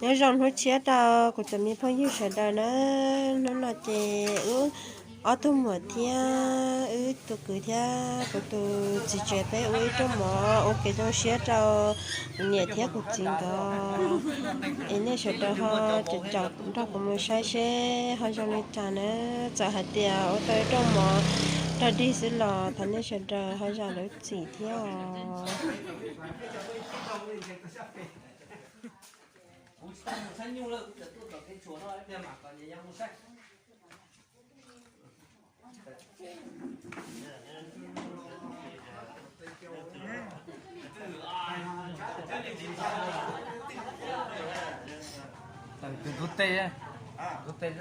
Nyob zoo hnub tshiab rau kuv cov me phooj ywg sawv daws na. Hnub no ces wb ob tug muam thiab wb tus kwv thiab kuv tus txiv tsev peb ua ib rooj mov ua kev zoo siab rau kuv niam thiab kuv txiv nkawd. Es nej sawv daws ho caum nrog kuv mus saib seb ho zoo li cas na. Txawm hais tias ua tau ib rooj mov rog dig xwb los thov nej sawv daws ho zam lub txim thiab os. Tus tub tej, tub tej.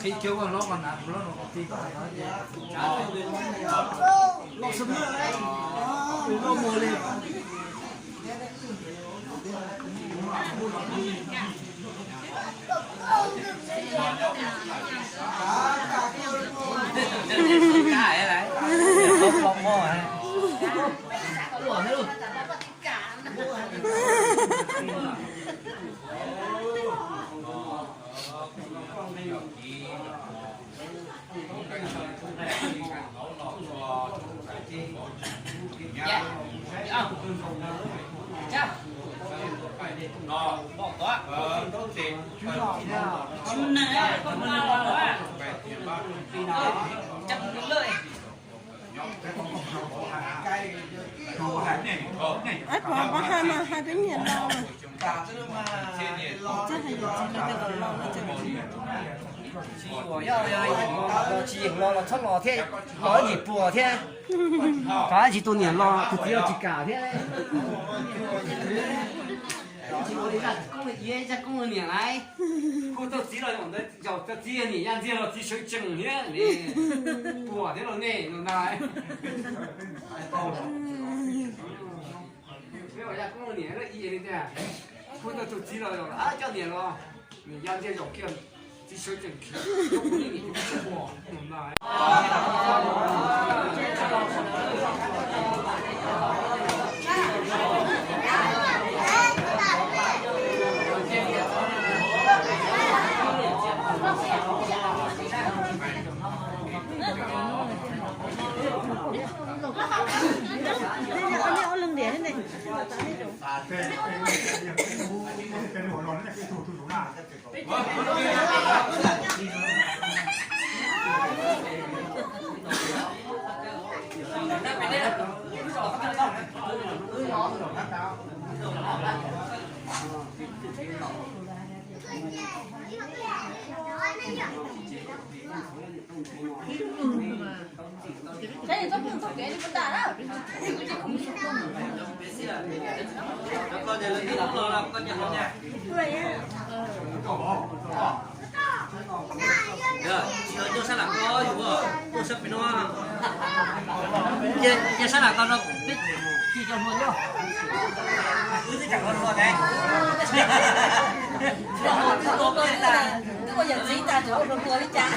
Qhib kiag ua hlob qhov nav, hlob no qhov tij ko. Ab, pov pov ha mas ha peb niam no mas. Tsis yog, yog, yog tsis yeem los los txhob los thiab, los ib ntsis puas thiab. Qhov tsis tu niam los tus txiv los tsis kam thiab. Tsis ua li zaj koob, zaj koob niam lawm. Kuj tau txiv los zaum tau txiv niam ya ntxiag los txiv sawv tsees thiab ne. Puas thiab los nej no na. Peb ua zaj koob niam lawm ib yam li tiag. Kuj tau tus txiv los zaum coj niam los, niam ya ntxiag zaum kiag, txiv sawv tsees khiav. Tsis yog sab nram ko yus, yus sab pem no. Ces sab nram ko no peb tsis tau hluas nyob. Wb twb tseem hluas hluas ne. Twb ua yawm txiv tas tseem hluas hluas li cas.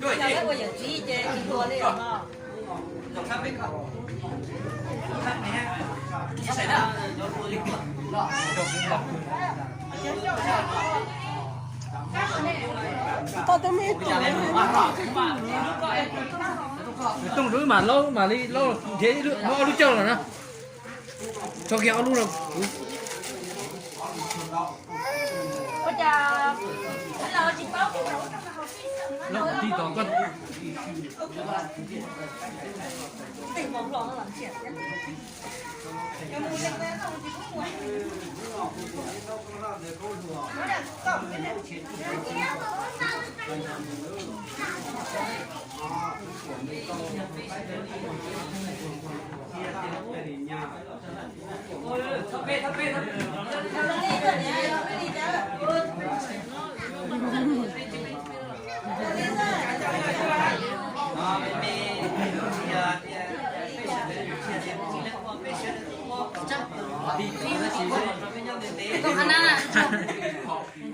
Ua yawm txiv ces tsis hluas li os. Tau tau me tub. Tooj rau wb mam laub mam li laub nrhiav muab ob lub coj los na. Tso kiag ob lub rau kuv. Laub tib tod koj.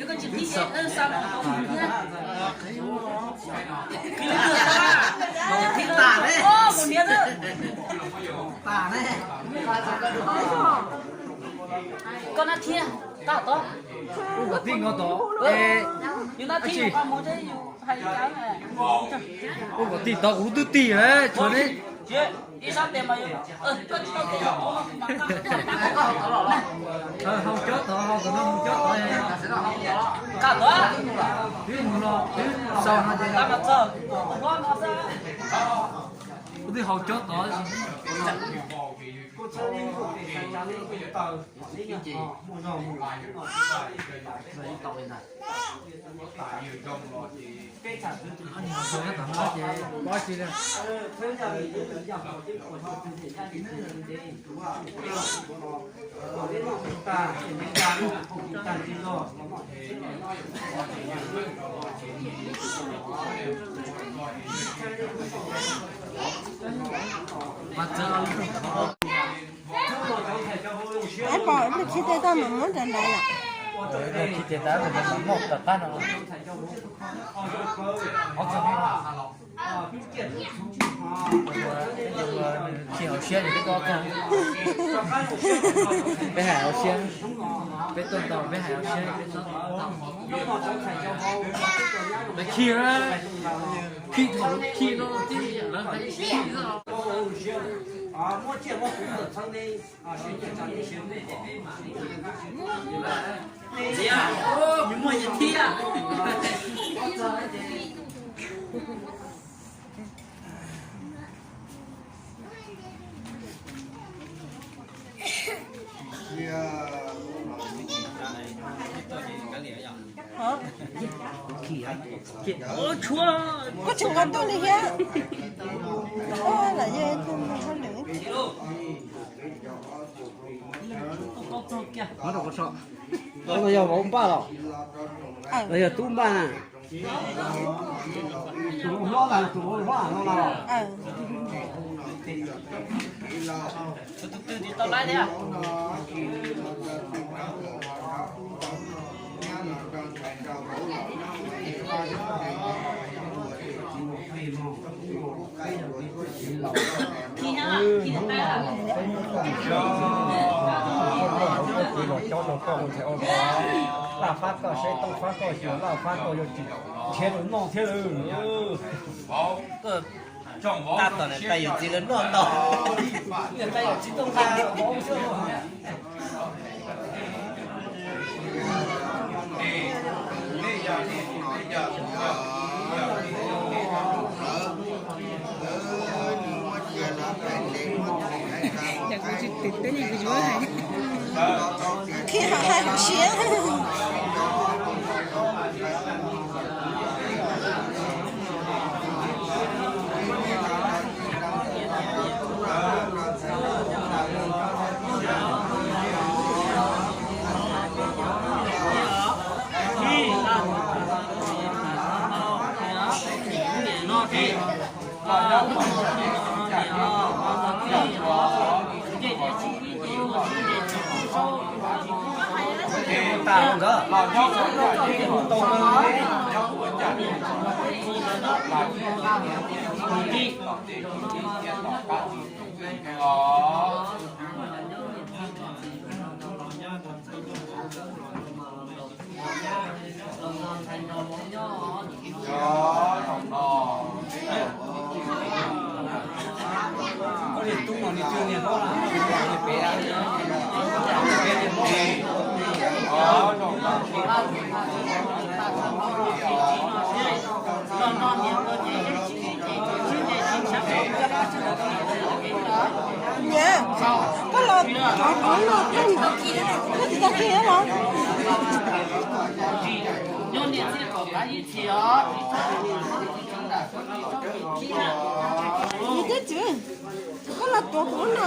Koj tsis qhib, xa no tau mus thiab. Qhib tas ne. Tas ne. Koj nab thiab, tas tod. Ub, kom tij nkaus tod. Yus nab thiab yus qhov muag thiab yus hais cas. Ub, kom tij tod kuv lub twb tig lawm, tshuav ne. Ib sab tes mas yus, koj tsis tau tes yus. Hau cob tod, hau tod, hau cob tod. Qab tod. Twb mus los twb xaus no ces, tab mas txog, ua no xwb. Kuv twb hau cob tod. Ib pom ib pliag khib tes tag mam muab rau ntawd lawm. Ib pliag khib tes tag mam muab rau qab no. Tsis hauv siab ces peb txhob txog. Peb hais hauv siab, peb tuaj ntaus peb hais hauv siab peb txhob tau. Lawv khi, khi thaum lub khi no tib lawv hais khi xwb. Txiv, nws muaj yam thiab. Koj tseem nqa tuaj li thiab. Lawm yog ib tug hauj lwm. Yog vauv npaj los? Los yog tub npaj na? Tus hlob ntag, tus hlob no los? Tus twg tsis tau laib thiab? Laj fab koj saib, tooj fab koj xyuas, laj fab koj yuav tsis nrhiav rau noj thiab lawm. Tab tom niam tais yawm txiv lawv noj tau. Niam tais yawm txiv tuaj nqa. Yam kuv tsis teb li kuv yuav hais. Khi hais hauv siab. Niam, koj los rov qab no, koj tsis tau khi los? Yus twb tsis, koj los rov qab no.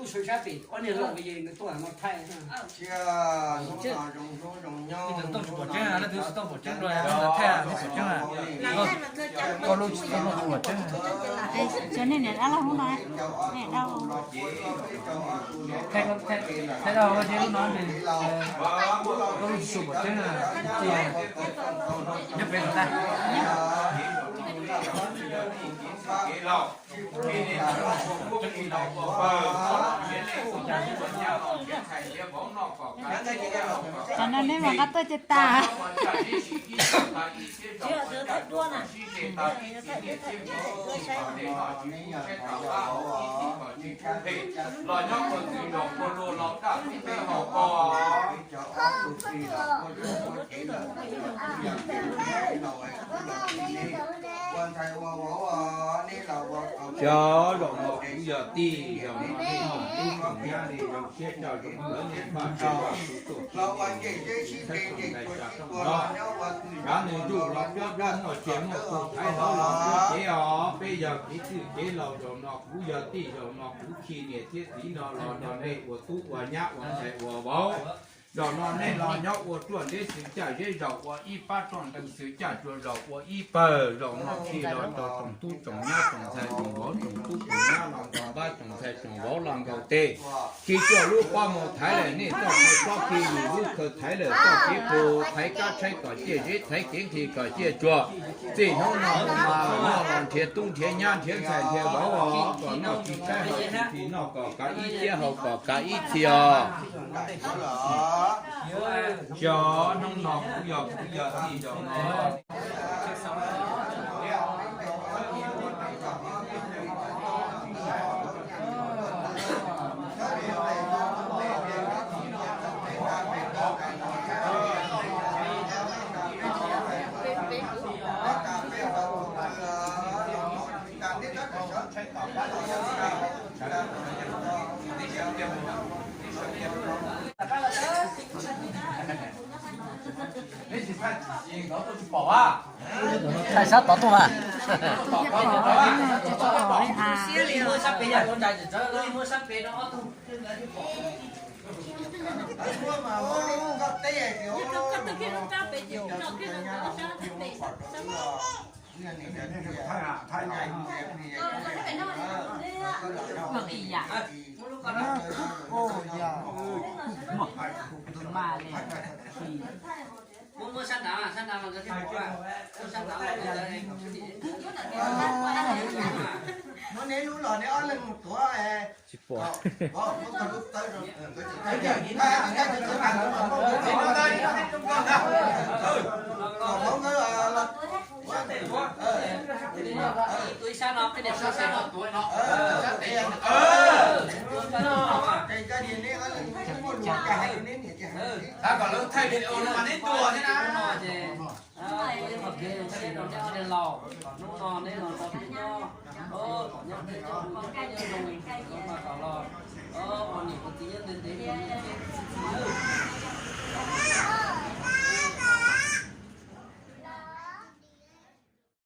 tuaj sawv sab pem ob niag laus es nkawd tuaj no thaij. Ntawd tsis pom tseeb, leej twg tsis tau pom tseeb dua, leej twg thaij tsis pom tseeb. Koj lub tsis tau pom tseeb. Thaij dau ces lub no, koj lub tsis tau pom tseeb, nyob pem tag. Tam no neb mam nqa tuaj ces tas. Cov zaum no kuv yog tij, zaum no nej tub tub nyab li zoo siab coj zoo lawv nej npaj tsev los tus tuaj kib tus ntxhais tus ntxhais tsa rooj nrog, kav nws ntuj los cuab dab muaj tsev muaj tus thaiv hauv los cuab cev os. Peb yog kev txwj kev laus, zaum no kuv yog tij, zaum no kuv khi niam thiab txiv no los nrog nej ua tub ua nyab ua ntxhais ua vauv. Zaum no nej los nyob ua ruaj ntev xwm caj zeb zaum ua ib pab roj ntees xwm caj tsua zaum ua ib pawg. Zaum no khi los rau tsoom tub tsoom nyab tsoom ntxhais tsoom vauv tsoom tub tsoom nyab los nkaus npab tsoom ntxhais tsoom vauv los nkaus tes. Khi coj lub pob mus thaiv lawm nej txoj kev plob khi yus lub khaws thaiv lawm txoj kev pus thaiv kab tshaib kom ciaj zeb thaiv kev nqhis kom ciaj tsua. Txij hnub no mus mas noj los nrhiav tub nrhiav nyab nrhiav ntxhais nrhiav vauv os, kom noj tsis tshaib haus tsis nqhis, noj kom kav ib txhiab haus kom kav ib txhia os. Cov hnub no kuv yog kuv yog tij zaum no. Thaij sab tod tuaj mas. Muab sab nrad, sab nrad los nkawd thiaj pom. Muab sab nrad los nkawd thiaj pom. Muab neb lub los neb ob leeg mus tuav. Tsis pom. Ib sab no, peb niam sab no. Tab kom lawv thaij video no mas neb tuag thiab na. Ces neb qhov kev thaij rau neb ob tug laus, kom hnub no neb los tau peb nyob, kom nyob peb nyob zoo, nyob zoo mas kom los